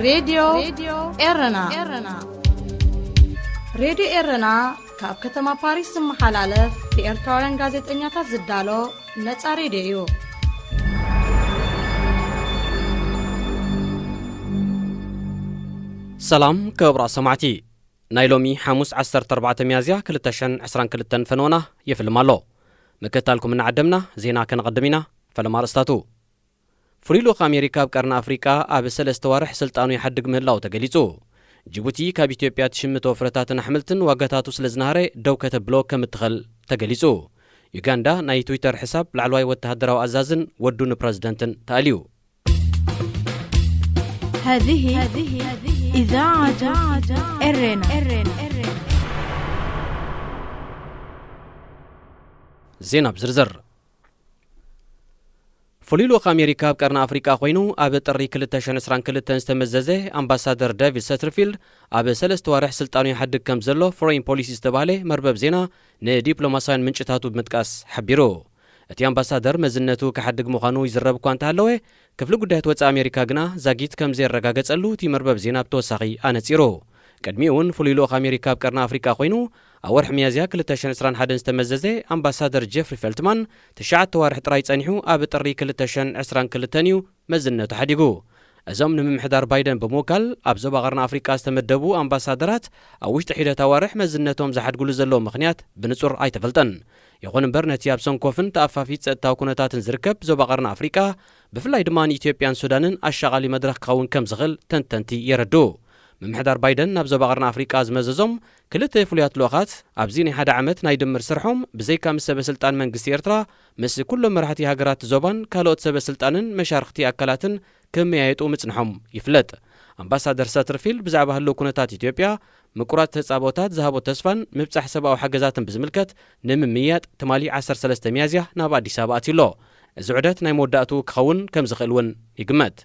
ሬድዮ ኤረና። ሬድዮ ኤረና ካብ ከተማ ፓሪስ ዝመሓላለፍ ብኤርትራውያን ጋዜጠኛታት ዝዳሎ ነጻ ሬድዮ እዩ። ሰላም ክቡራት ሰማዕቲ፣ ናይ ሎሚ ሓሙስ ዓሰርተ ኣርባዕተ ሚያዝያ ክልተ ሽሕን ዕስራን ክልተን ፈነወና ይፍልም ኣሎ። ምክትታልኩም እናዓደምና ዜና ከነቐድም ኢና። ፈለማ ኣርእስታቱ። ፍሉይ ልኡኽ ኣሜሪካ ኣብ ቀርኒ ኣፍሪቃ ኣብ ሰለስተ ዋርሕ ስልጣኑ ይሓድግ ምህላው ተገሊጹ። ጅቡቲ ካብ ኢትዮጵያ ትሽምቶ ፍረታትን ኣሕምልትን ዋጋታቱ ስለ ዝናሃረ ደው ከተብሎ ከም እትኽእል ተገሊጹ። ዩጋንዳ ናይ ትዊተር ሕሳብ ላዕለዋይ ወተሃደራዊ ኣዛዝን ወዱ ንፕረዚደንትን ተኣልዩ። هذه إذاعة إرنا. ዜና ብዝርዝር። ፍሉይ ልኡኽ ኣሜሪካ ኣብ ቀርኒ ኣፍሪቃ ኮይኑ ኣብ ጥሪ ክልተ ሽሕን ዕስራን ክልተን ዝተመዘዘ ኣምባሳደር ዳቪድ ሰትርፊልድ ኣብ ሰለስተ ዋርሕ ስልጣኑ ይሓድግ ከም ዘሎ ፎሬን ፖሊሲ ዝተባህለ መርበብ ዜና ንዲፕሎማስያውያን ምንጭታቱ ብምጥቃስ ሓቢሩ። እቲ ኣምባሳደር መዝነቱ ክሓድግ ምዃኑ ይዝረብ እኳ እንተሃለወ፣ ክፍሊ ጉዳያት ወጻኢ ኣሜሪካ ግና ዛጊት ከም ዘየረጋገጸሉ እቲ መርበብ ዜና ብተወሳኺ ኣነጺሩ። ቅድሚኡ እውን ፍሉይ ልኡኽ ኣሜሪካ ኣብ ቀርኒ ኣፍሪቃ ኮይኑ ኣብ ወርሒ ሚያዝያ ክልተ ሽሕን ዕስራን ሓደን ዝተመዘዘ ኣምባሳደር ጀፍሪ ፈልትማን ትሽዓተ ዋርሕ ጥራይ ጸኒሑ ኣብ ጥሪ ክልተ ሽሕን ዕስራን ክልተን እዩ መዝነቱ ሓዲጉ። እዞም ንምምሕዳር ባይደን ብምውካል ኣብ ዞባ ቀርኒ ኣፍሪቃ ዝተመደቡ ኣምባሳደራት ኣብ ውሽጢ ሒደት ኣዋርሕ መዝነቶም ዝሓድግሉ ዘለዉ ምኽንያት ብንጹር ኣይተፈልጠን። ይኹን እምበር ነቲ ኣብ ሰንኮፍን ተኣፋፊ ጸጥታዊ ኩነታትን ዝርከብ ዞባ ቀርኒ ኣፍሪቃ ብፍላይ ድማ ንኢትዮጵያን ሱዳንን ኣሻቓሊ መድረኽ ክኸውን ከም ዝኽእል ተንተንቲ የረድኡ። ምምሕዳር ባይደን ናብ ዞባ ቀርኒ ኣፍሪቃ ዝመዘዞም ክልተ ፍሉያት ልኡኻት ኣብዚ ናይ ሓደ ዓመት ናይ ድምር ስርሖም ብዘይካ ምስ ሰበ ስልጣን መንግስቲ ኤርትራ ምስ ኩሎም መራሕቲ ሃገራት ዞባን ካልኦት ሰበ ስልጣንን መሻርኽቲ ኣካላትን ክመያየጡ ምጽንሖም ይፍለጥ። ኣምባሳደር ሳተርፊልድ ብዛዕባ ህልው ኩነታት ኢትዮጵያ፣ ምቁራት ተጻብኦታት ዝሃቦ ተስፋን ምብጻሕ ሰብኣዊ ሓገዛትን ብዝምልከት ንምምይያጥ ትማሊ ዓሰርተ ሰለስተ ሚያዝያ ናብ ኣዲስ ኣበባ ኣትዩ ኣሎ። እዚ ዑደት ናይ መወዳእቱ ክኸውን ከም ዝኽእል እውን ይግመት።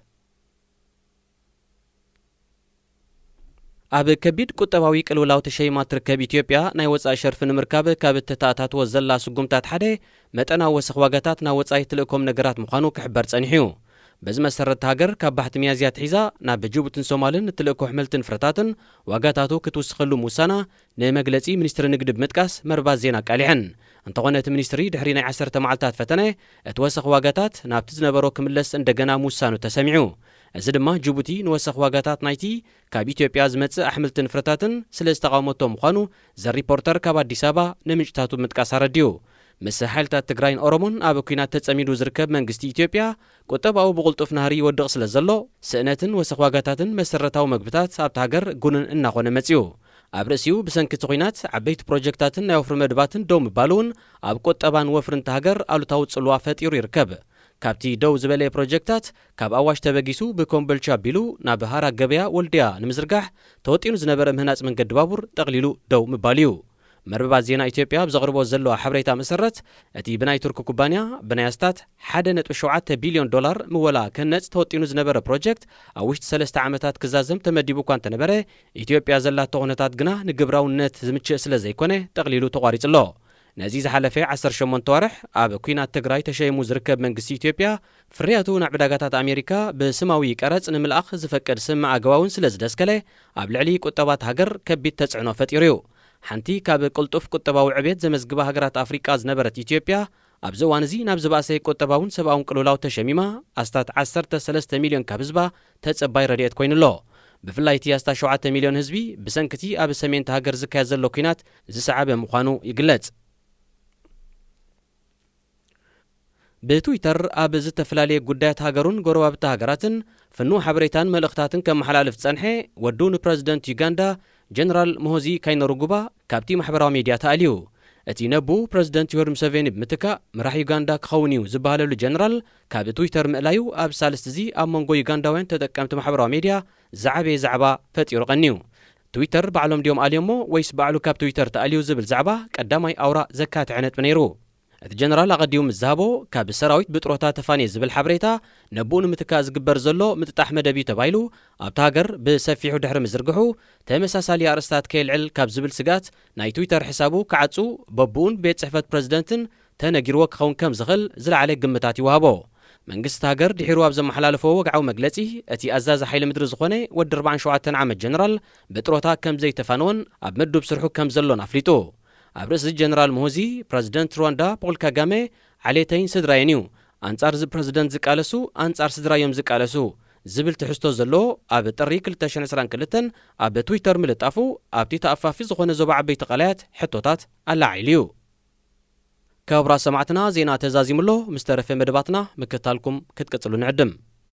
ኣብ ከቢድ ቁጠባዊ ቅልውላው ተሸይማ ትርከብ ኢትዮጵያ ናይ ወጻኢ ሸርፊ ንምርካብ ካብ እተተኣታትዎ ዘላ ስጉምታት ሓደ መጠናዊ ወሰኽ ዋጋታት ናብ ወጻኢ ትልእኮም ነገራት ምዃኑ ክሕበር ጸኒሑ እዩ። በዚ መሰረት እታ ሃገር ካብ ባሕቲ ሚያዝያ ኣትሒዛ ናብ ጅቡትን ሶማልን እትልእኮ ኣሕምልትን ፍረታትን ዋጋታቱ ክትውስኸሉ ምውሳና ንመግለጺ ሚኒስትሪ ንግዲ ብምጥቃስ መርባት ዜና ኣቃሊሐን። እንተኾነ እቲ ሚኒስትሪ ድሕሪ ናይ ዓሰርተ መዓልታት ፈተነ እቲ ወሰኽ ዋጋታት ናብቲ ዝነበሮ ክምለስ እንደገና ምውሳኑ ተሰሚዑ። እዚ ድማ ጅቡቲ ንወሰኽ ዋጋታት ናይቲ ካብ ኢትዮጵያ ዝመጽእ ኣሕምልትን ፍረታትን ስለ ዝተቓወመቶ ምዃኑ ዘሪፖርተር ካብ ኣዲስ ኣበባ ንምንጭታቱ ብምጥቃስ ኣረዲኡ። ምስ ሓይልታት ትግራይን ኦሮሞን ኣብ ኲናት ተጸሚዱ ዝርከብ መንግስቲ ኢትዮጵያ ቁጠባኡ ብቕልጡፍ ናህሪ ይወድቕ ስለ ዘሎ ስእነትን ወሰኽ ዋጋታትን መሰረታዊ መግብታት ኣብታ ሃገር ጉንን እናኾነ መጺኡ። ኣብ ርእሲኡ ብሰንኪ እቲ ኲናት ዓበይቲ ፕሮጀክታትን ናይ ወፍሪ መድባትን ደው ምባሉ እውን ኣብ ቁጠባን ወፍርን እታ ሃገር ኣሉታዊ ጽልዋ ፈጢሩ ይርከብ። ካብቲ ደው ዝበለ ፕሮጀክታት ካብ ኣዋሽ ተበጊሱ ብኮምቦልቻ ኣቢሉ ናብ ሃራ ገበያ ወልድያ ንምዝርጋሕ ተወጢኑ ዝነበረ ምህናጽ መንገዲ ባቡር ጠቕሊሉ ደው ምባሉ እዩ። መርበባት ዜና ኢትዮጵያ ኣብ ዘቕርቦ ዘለዋ ሓበሬታ መሰረት እቲ ብናይ ቱርኪ ኩባንያ ብናይ ኣስታት ሓደ ነጥቢ ሸውዓተ ቢልዮን ዶላር ምወላ ክህነጽ ተወጢኑ ዝነበረ ፕሮጀክት ኣብ ውሽጢ ሰለስተ ዓመታት ክዛዘም ተመዲቡ እኳ እንተነበረ ኢትዮጵያ ዘላቶ ኩነታት ግና ንግብራውነት ዝምችእ ስለ ዘይኮነ ጠቕሊሉ ተቋሪጹ ኣሎ። ነዚ ዝሓለፈ ዓሰርተ ሸሞንተ ዋርሕ ኣብ ኲናት ትግራይ ተሸይሙ ዝርከብ መንግስቲ ኢትዮጵያ ፍርያቱ ናብ ዕዳጋታት ኣሜሪካ ብስማዊ ቀረጽ ንምልኣኽ ዝፈቅድ ስምምዕ ኣገባውን ስለ ዝደስከለ ኣብ ልዕሊ ቁጠባት ሃገር ከቢድ ተጽዕኖ ፈጢሩ እዩ። ሓንቲ ካብ ቅልጡፍ ቁጠባዊ ዕብየት ዘመዝግባ ሃገራት ኣፍሪቃ ዝነበረት ኢትዮጵያ ኣብዚ እዋን እዚ ናብ ዝበኣሰ ቁጠባውን ሰብኣውን ቅልውላው ተሸሚማ ኣስታት ዓሰርተ ሰለስተ ሚልዮን ካብ ህዝባ ተጸባይ ረድኤት ኮይኑ ኣሎ። ብፍላይ እቲ ኣስታት ሸውዓተ ሚልዮን ህዝቢ ብሰንኪ እቲ ኣብ ሰሜን እታ ሃገር ዝካየድ ዘሎ ኲናት ዝሰዓበ ምዃኑ ይግለጽ። ብትዊተር ኣብ ዝተፈላለየ ጉዳያት ሃገሩን ጎረባብቲ ሃገራትን ፍኑው ሓበሬታን መልእኽታትን ከመሓላልፍ ዝጸንሐ ወዱ ንፕረዚደንት ዩጋንዳ ጀነራል ሞሆዚ ካይነሩጉባ ካብቲ ማሕበራዊ ሜድያ ተኣልዩ። እቲ ነቡ ፕረዚደንት ዮወሪ ሙሰቬኒ ብምትካእ ምራሕ ዩጋንዳ ክኸውን እዩ ዝበሃለሉ ጀነራል ካብ ትዊተር ምእላዩ ኣብ ሳልስቲ እዚ ኣብ መንጎ ዩጋንዳውያን ተጠቀምቲ ማሕበራዊ ሜድያ ዝዓበየ ዛዕባ ፈጢሩ ቀንዩ። ትዊተር ባዕሎም ድዮም ኣልዮሞ ወይስ ባዕሉ ካብ ትዊተር ተኣልዩ ዝብል ዛዕባ ቀዳማይ ኣውራ ዘካትዐ ነጥቢ ነይሩ። እቲ ጀነራል ኣቐዲሙ ምስ ዝሃቦ፣ ካብ ሰራዊት ብጥሮታ ተፋንየ ዝብል ሓበሬታ ነብኡ ንምትካእ ዝግበር ዘሎ ምጥጣሕ መደብ እዩ ተባሂሉ ኣብታ ሃገር ብሰፊሑ ድሕሪ ምዝርግሑ፣ ተመሳሳሊ ኣርእስታት ከየልዕል ካብ ዝብል ስግኣት ናይ ትዊተር ሕሳቡ ክዓጹ በብኡን ቤት ጽሕፈት ፕረዚደንትን ተነጊርዎ ክኸውን ከም ዝኽእል ዝለዓለ ግምታት ይወሃቦ። መንግስቲ ሃገር ድሒሩ ኣብ ዘመሓላለፎ ወግዓዊ መግለጺ፣ እቲ ኣዛዚ ሓይሊ ምድሪ ዝኾነ ወዲ ኣርባዓን ሸውዓተን ዓመት ጀነራል ብጥሮታ ከም ዘይተፋነወን ኣብ ምዱብ ስርሑ ከም ዘሎን ኣፍሊጡ። ኣብ ርእሲ ጀነራል ሙሁዚ፣ ፕረዚደንት ሩዋንዳ ፖል ካጋሜ ዓሌተይን ስድራይን እዩ፣ ኣንጻር እዚ ፕረዚደንት ዝቃለሱ ኣንጻር ስድራዮም ዝቃለሱ ዝብል ትሕዝቶ ዘለዎ ኣብ ጥሪ ክልተ ሽሕን ዕስራን ክልተን ኣብ ትዊተር ምልጣፉ፣ ኣብቲ ተኣፋፊ ዝኾነ ዞባ ዓበይቲ ቀላያት ሕቶታት ኣላዒሉ እዩ። ክቡራት ሰማዕትና፣ ዜና ተዛዚሙ ኣሎ። ምስ ተረፈ መደባትና ምክትታልኩም ክትቅጽሉ ንዕድም።